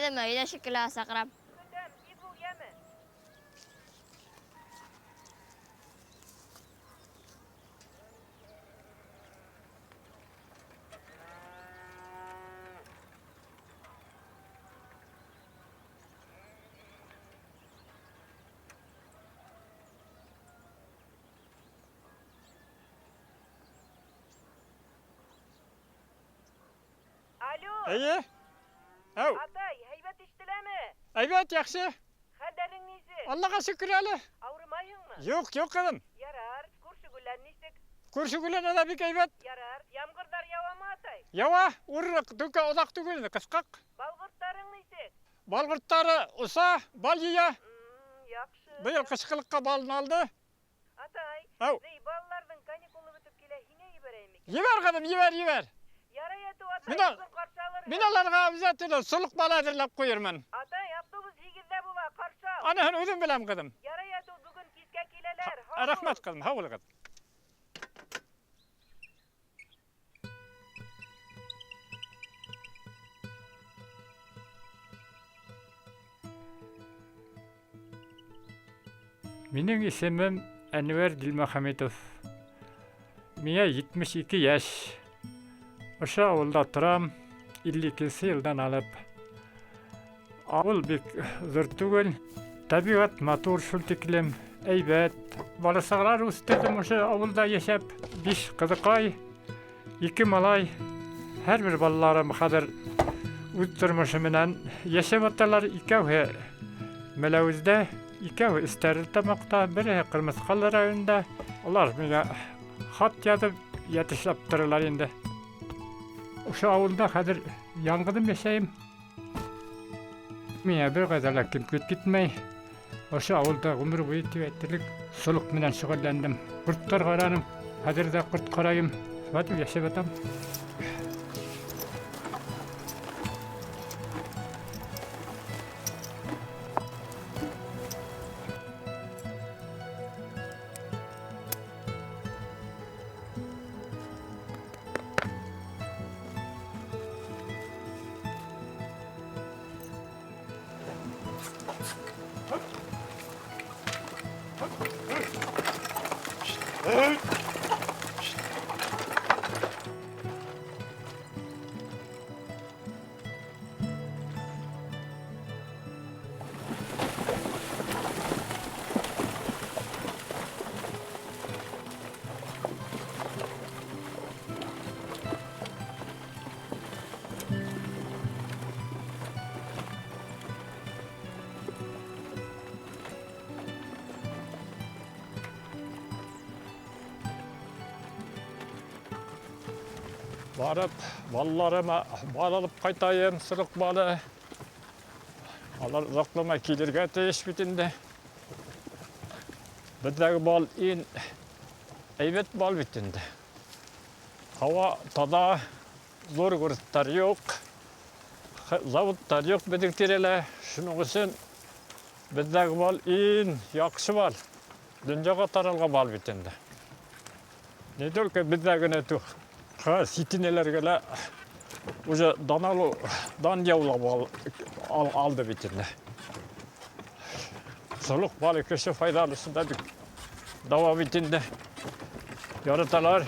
Әйҙәме, өйҙә шикелле саҡырам. Көтәм, тиҙ бул, йәме. Алло. Әйе. Әү. Атай, һәйбәт ишетеләме? Әйбәт, яҡшы. Хәлдәрең нисек? Аллаға шөкөр әле. Ауырымайһыңмы? Юҡ, юҡ ҡыҙым. Ярар. Күрше Гүлән нисек? Күрше Гүлән дә бик әйбәт. Ярар. Ямғырҙар яуамы, атай? Яуа, урыҡ, түкә оҙаҡ түгел инде, ҡыҫҡаҡ. Балғорттарың нисек? Балғорттары оса, бал йыя. Яҡшы. Быйыл ҡышҡылыҡҡа балын алды. Атай, Әү. ни, балаларҙың каникулы бөтөп килә, һиңә ебәрәйем икән? Ебәр, ҡыҙым, ебәр, ебәр. Ярай әтеү, атай, Мин бөгөн ҡаршы алырһың. Мин уларға обязательно солоҡ балы әҙерләп ҡуйырмын. Атай, автобус 8-ҙә була, ҡаршы ал. Аныһын үҙем беләм, ҡыҙым. Ярай әтеү, бөгөн кискә киләләр. Һау Рәхмәт, бул. ҡыҙым, һау булығыҙ. Минең исемем Әнвәр Дилмөхәмитов. Миңә 72 йәш. Ошо ауылда торам, 52 йылдан алып. Ауыл бик ҙур түгел. Тәбиғәт матур шул тиклем, әйбәт. Баласағалар үҫтерҙем ошо ауылда йәшәп. 5 ҡыҙыҡай, 2 малай. Һәр бер балаларым хәҙер үҙ тормошо менән йәшәп яталар. Икәүһе Мәләүездә, икәүһе Эстәрлетамаҡта, береһе Ҡырмыҫҡалы районында. Улар миңә хат яҙып, йәтешләп торалар инде. Ошо ауылда хәҙер яңғыҙым йәшәйем. Миңә бер ҡайҙа ла кем китмәй. Ошо ауылда ғүмер буйы тип әйтерлек солоҡ менән шөғөлләндем. Ҡорттар ҡараным, хәҙер ҙә ҡорт ҡарайым. Шулай итеп йәшәп ятам. Барып, балаларыма бал алып ҡайтайым, сырыҡ балы. Алар оҙаҡламай килергә тейеш бит инде. Беҙҙәге бал иң әйбәт бал бит инде. Һауа таҙа, ҙур городтар юҡ, заводтар юҡ беҙҙең тирәлә. Шуның өсөн беҙҙәге бал иң яҡшы бал. Донъяға таралған бал бит инде. Не только беҙҙә генә түгел, ситинеләргә лә уже дан алыу, дан яулап алды бит инде. Солоҡ балы кеше файҙалысын да бик дауа бит инде. Яраталар.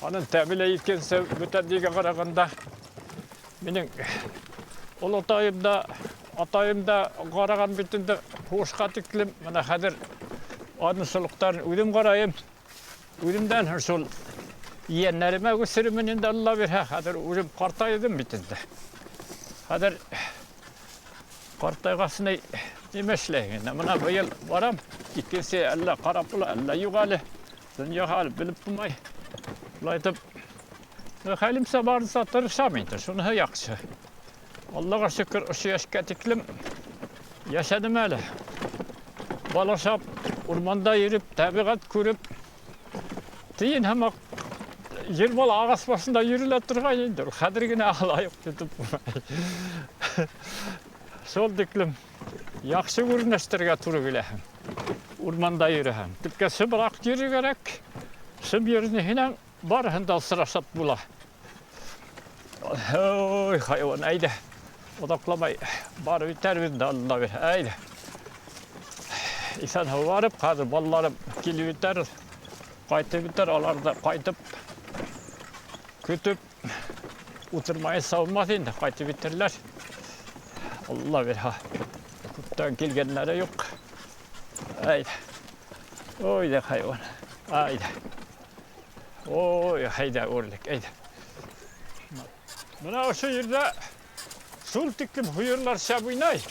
Аның тәме лә икенсе бүтәндәйгә ҡарағанда. Минең олатайым да, атайым да ҡараған бит инде һуғышҡа тиклем. Бына хәҙер аның солоҡтарын үҙем ҡарайым. Үҙемдән һуң шул ейәндәремә күсерермен инде, Алла бирһә. Хәҙер үҙем ҡартайҙым бит инде. Хәҙер ҡартайғас ни нимә эшләйһең инде? Бына быйыл барам, икенсе әллә ҡарап була, әллә юҡ әле. Донъя хәл белеп булмай. Шулай итеп, хәлемсә барынса тырышам инде, шуныһы яҡшы. Аллаға шөкөр, ошо йәшкә тиклем йәшәнем әле. Бал ашап, урманда йөрөп, тәбиғәт күреп, тейен һымаҡ ер бала ағас башында йөрөлә торған инде. Хәҙер генә алай уҡ тотоп булмай. Шул тиклем яҡшы күренештәргә тура киләһең. Урманда йөрөһәң. Төпкә шыбыраҡ йөрөр кәрәк. Шым йөрөнөһөнән барыһын да осрашып була. Ой, хайуан, әйҙә. Оҙаҡламай барып етәрбеҙ инде, Алла бирһә. Әйҙә. Иҫән һау барып, хәҙер балаларым килеп етәр, ҡайтып етәр, алар ҙа ҡайтып көтөп ултырмайынса булмаҫ инде, ҡайтып етерҙәр. Алла бирһә. Күптән килгәндәре юҡ. Әйҙә. Ой ҙа хайуан. Әйҙә. Ой, әйҙә, үрлек, әйҙә. Бына ошо ерҙә шул тиклем һыйырлар шәп уйнай.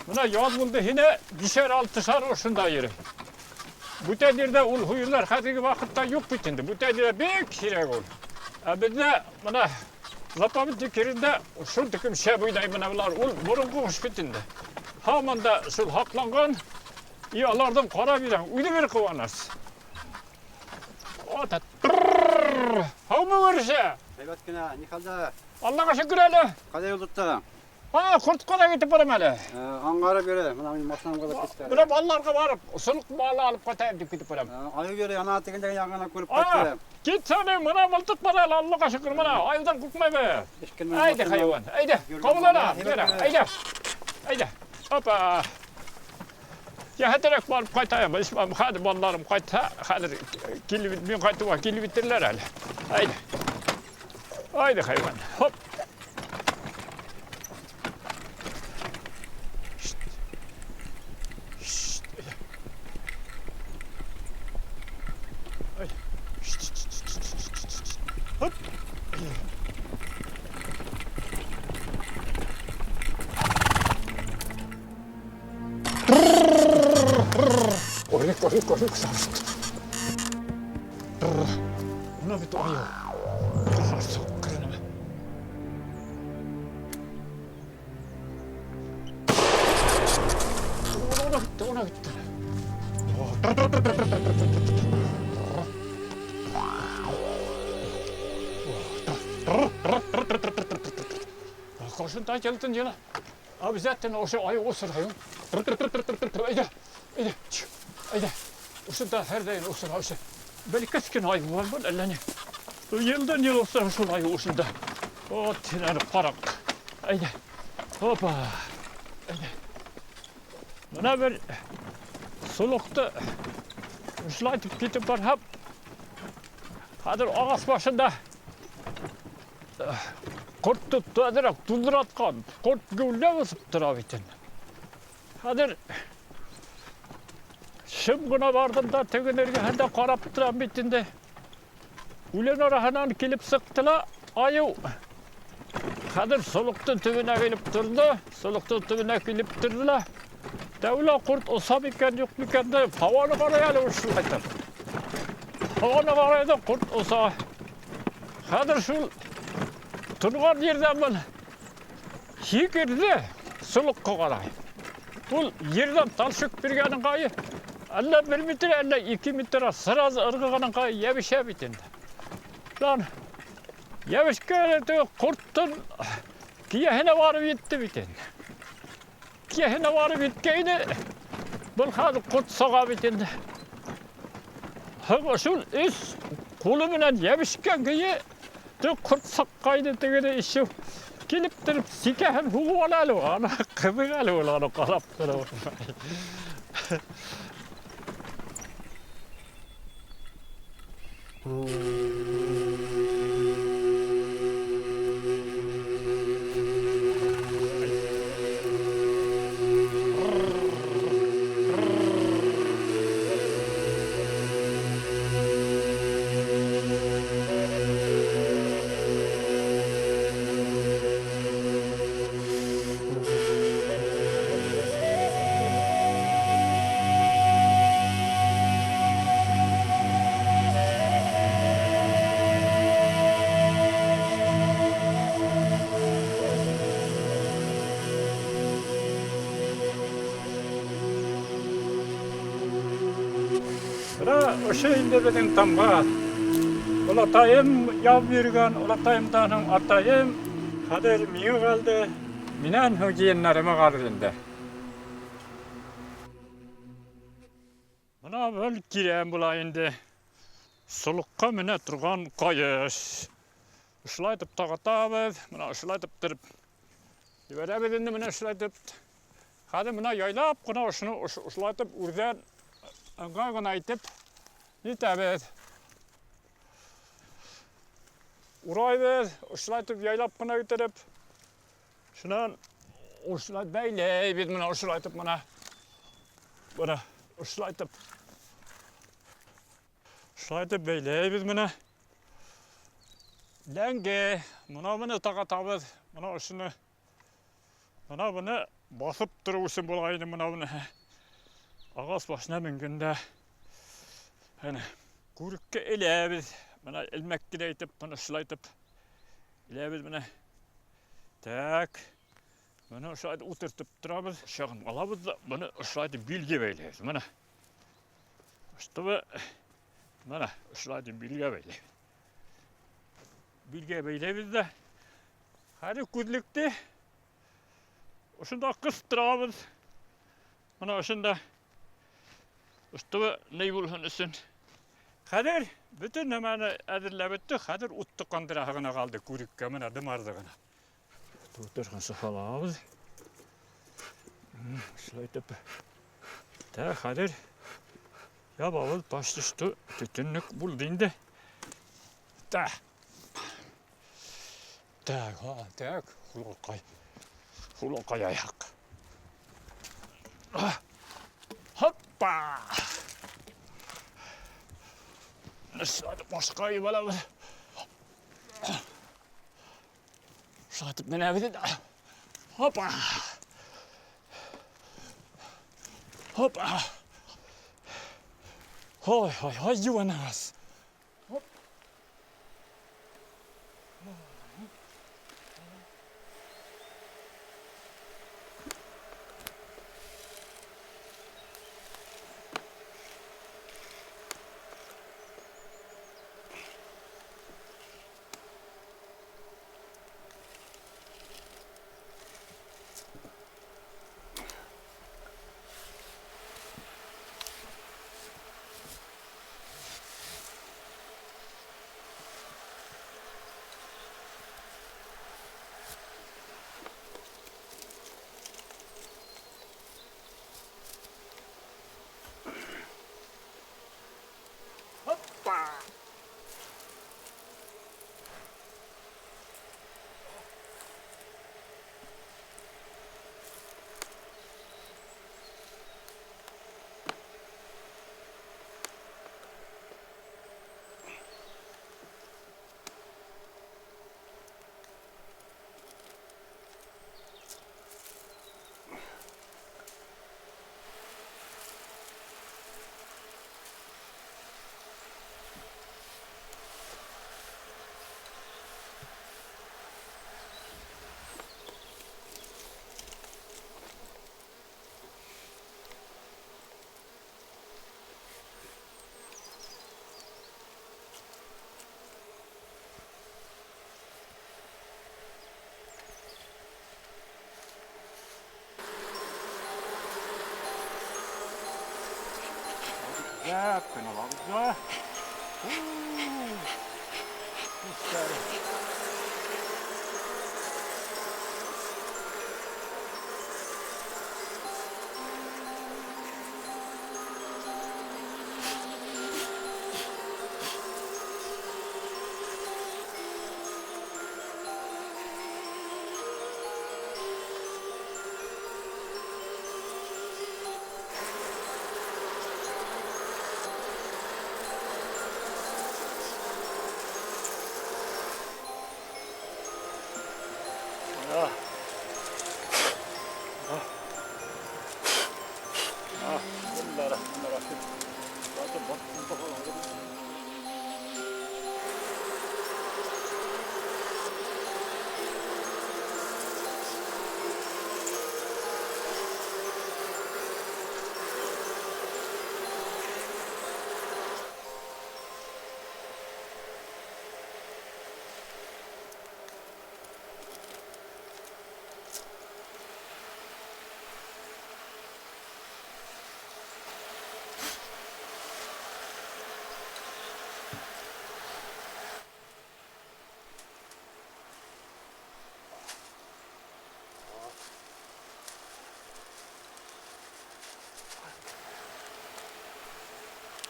Бына яҙ булды һине бишәр-алтышар ошонда йөрөй. Бүтән ерҙә ул һыйырлар хәҙерге ваҡытта юҡ бит инде. Бүтән ерҙә бик һирәк ул. Ә беҙҙә бына заповедник ерендә шул тиклем шәп уйнай бына былар. Ул боронғо ҡош бит инде. Һаман да шул һаҡланған. И аларҙың ҡарап йөрөһәң, үҙе бер ҡыуанырһың. Ата. Һаумы, күрше? Һәйбәт кенә, ни хәлдә? Аллаға шөкөр әле. Ҡайҙа юл тоттоң? А, ҡортҡа ла китеп барам әле. Аңғарып йөрө, бына минең машинамға ла китте. Бына балаларға барып, солоҡ балы алып ҡайтайым тип китеп барам. Айыу йөрөй, ана тегендәге яңы ғына күреп ҡайтты. Китсәне, бына мылтыҡ бар әле, Аллаға шөкөр, бына айыуҙан ҡурҡмайбыҙ. Әйҙә, хайуан, әйҙә, ҡабул ана, әйҙә, әйҙә, опа. Йәһәтерәк барып ҡайтайым, исмам, хәҙер балаларым ҡайтһа, хәҙер килеп, мин ҡайтыуға килеп етерҙәр әле. Әйҙә, әйҙә, хайуан, хоп. Орлик, орлик, орлик, Бына бит айыу. Ҡарсыҡ нәмә. Уна китте, уна китте. Ҡошонда йылдын йыла. Обязательно ошо айыу осрайым. Әйҙә, әйҙә, әйҙә. Ошонда һәр даим осрай ошо. Бәләкәс кенә айыу бар был әллә ни. Йылдан йыл осрай шул айыу ошонда. Вот, һин ҡараҡ. Әйҙә. Опа. Әйҙә. Бына бер солоҡто ошолайтып китеп барһам, хәҙер ағас башында ҡортто әҙерәк туҙҙыратҡан. Ҡорт геүләп осоп тора бит инде. Хәҙер шым ғына барҙым да тегенең эргәһендә ҡарап торам бит инде. Үлән араһынан килеп сыҡты ла айыу. Хәҙер солоҡтоң төбөнә килеп торҙо, солоҡтоң төбөнә килеп торҙо ла. Тәүлә ҡорт оса микән, юҡ микән тип һауаны ҡарай әле шулайтып. Һауаны ҡарай ҙа ҡорт оса. Хәҙер шул торған ерҙән был һикерҙе солоҡҡа ҡарай. Ул ерҙән талшыҡ биргәнен ҡайы, әллә 1 метр, әллә 2 метр сразу ырғығанын ҡайы йәбешә бит инде. Лан йәбешкән ҡорттоң кейәһенә барып етте бит инде. Кейәһенә барып еткәйне, был хәҙер ҡорт саға бит инде. Һәм шул өс ҡулы менән йәбешкән көйө ҡорт саҡҡайны тегене ишеү. Килеп тороп сикәһен һуғып ала әле ул. Ана ҡыҙыҡ әле ул, аны ҡарап тороп. Ошо инде беҙҙең тамға. Олатайым яу биргән, олатайымдан һуң атайым, хәҙер миңә ҡалды. Минән һуң ейәндәремә ҡалды инде. Бына был кирәм була инде. Солоҡҡа менә торған ҡайыш. Ошолайтып тағатабыҙ, бына ошолайтып тороп Ебәрәбеҙ инде менә шулай итеп. Хәҙер менә яйлап ҡына ошоно ошолай итеп үрҙән ыңғай ғына итеп нитәбеҙ. Урайбыҙ, ошолай итеп яйлап ҡына иттереп. Шунан ошолай бәйләйбеҙ менә ошолай итеп менә. Бына ошолай итеп. Шулай итеп бәйләйбеҙ менә. Ләңге, мына быны тағатабыҙ, мына ошоно. Мына быны баҫып тороу өсөн була ине мына быны. Ағас башына менгәндә әнә күреккә эләбеҙ. Мына элмәк кенә итеп, мына шулай итеп эләбеҙ менә. Так. Мына ошолай итеп ултыртып торабыҙ. Шағын алабыҙ да, быны ошолай итеп билгә бәйләйбеҙ. Мына. Чтобы мына ошолай итеп билгә бәйләйбеҙ. Билгә бәйләйбеҙ ҙә. Хәҙер күҙлекте ошонда ҡыҫтырабыҙ. Мына ошонда. Чтобы ни булһын өсөн. Хәҙер бөтөн нәмәне әҙерләп бөттөк. Хәҙер утты ҡандыраһы ғына ҡалды күреккә, мына дымарҙы ғына. Тутырғансы һалабыҙ. Шулай итеп. Тә хәҙер ябабыҙ, почти что төтөнлөк булды инде. Та. Так, ха, так, хулаҡай. Хулаҡай аяҡ. Хоппа! Шулай итеп башҡа ебәрәбеҙ. Шулай итеп менәбеҙ инде. Хоппа! Хоппа! Ой, ой, ой, йыуанағыҙ. Хоп. Yep, and along the.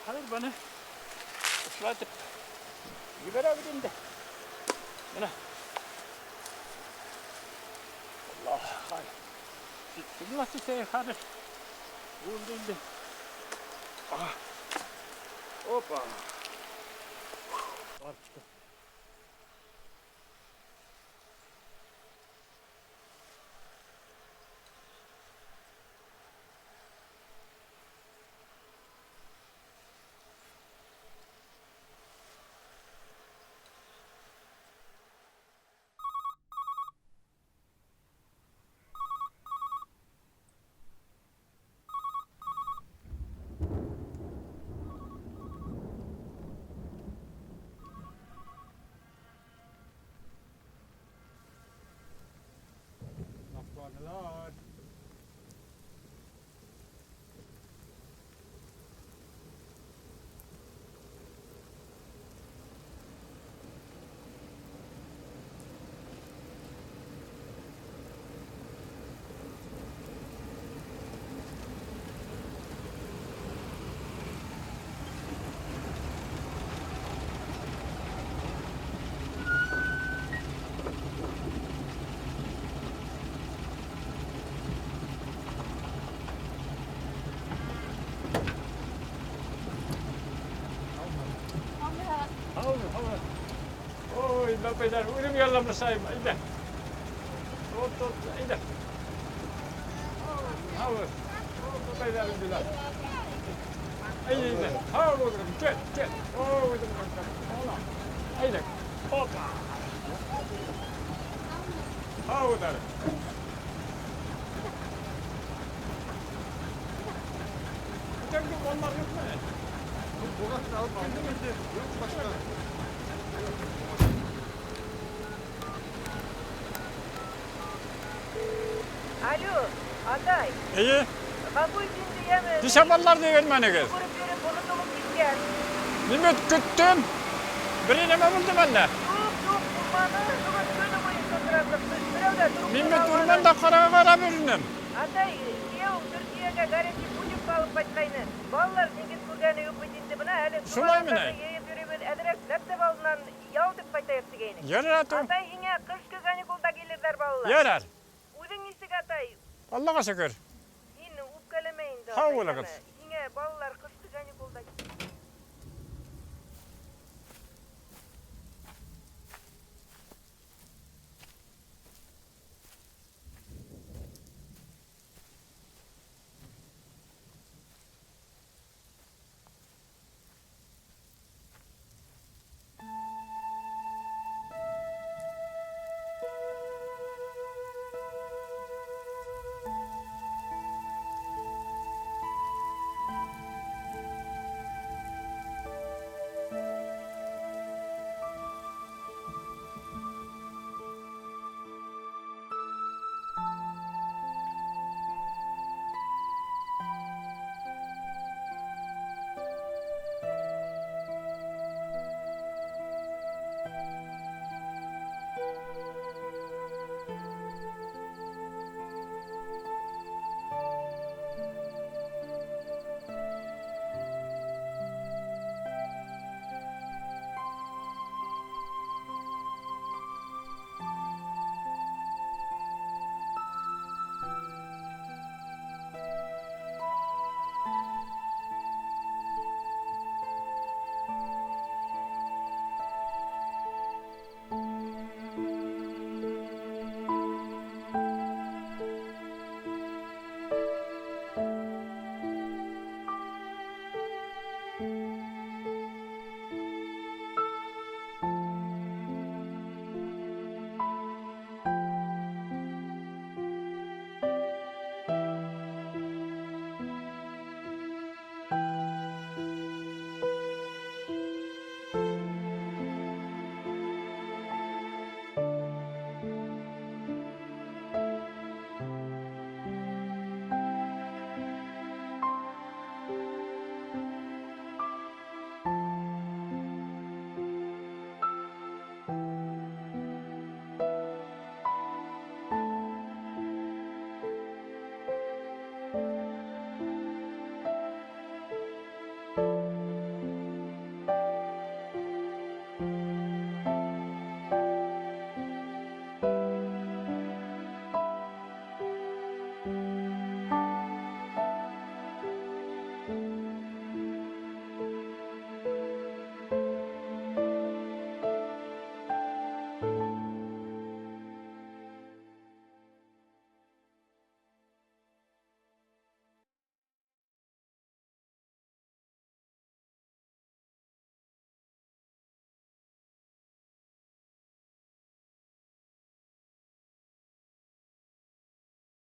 Хәҙер быны ошолайтып ебәрәбеҙ инде. Бына. Аллаһ, хай. Хәҙер. Булды инде. Опа. Барып. Lord. Ой, бабайҙар, үҙем ялламашайым, әйҙә. От, от, әйҙә. Һау, бабайҙар инделәр. Әйҙә, әйҙә. Һау булығыҙ, кил, кил. Ой, үҙем ҡурҡам. Әйҙә. Опа. Һау булығыҙ. Бүтән малдар юҡмы? Алып Юҡ, башҡа. Алло, атай. Эйе. Ғәфү ит инде, йәме. Нисә балаларҙы ебәрмәнегеҙ? Күреп йөрөп, онотолоп киткән. Нимә көттөм? Бер нәмә булдымы әллә? Юҡ, юҡ, булманы. Бөгөн көнө буйы шылтыраттыҡ. Берәү ҙә трубка Мин бит алманы. урманда ҡарап йөрөнөм. Атай, кейәүең Төркиәгә горячий путевка алып ҡайтҡайны. Балалар диңгеҙ күргәне юҡ бит инде. Бына әле Шулаймы ни? йыйып йөрөйбөҙ. Әҙерәк мәктәп алдынан ял итеп ҡайтайыҡ тигәйнек. Ярар, атыу. Атай, һиңә ҡышҡы каникулда килерҙәр балалар. Ярар. Үҙең нисек, атай? Аллаға шөкөр. Һин үпкәләмә инде. Һау атай, булығыҙ. Һиңә балалар ҡышҡы каникулда.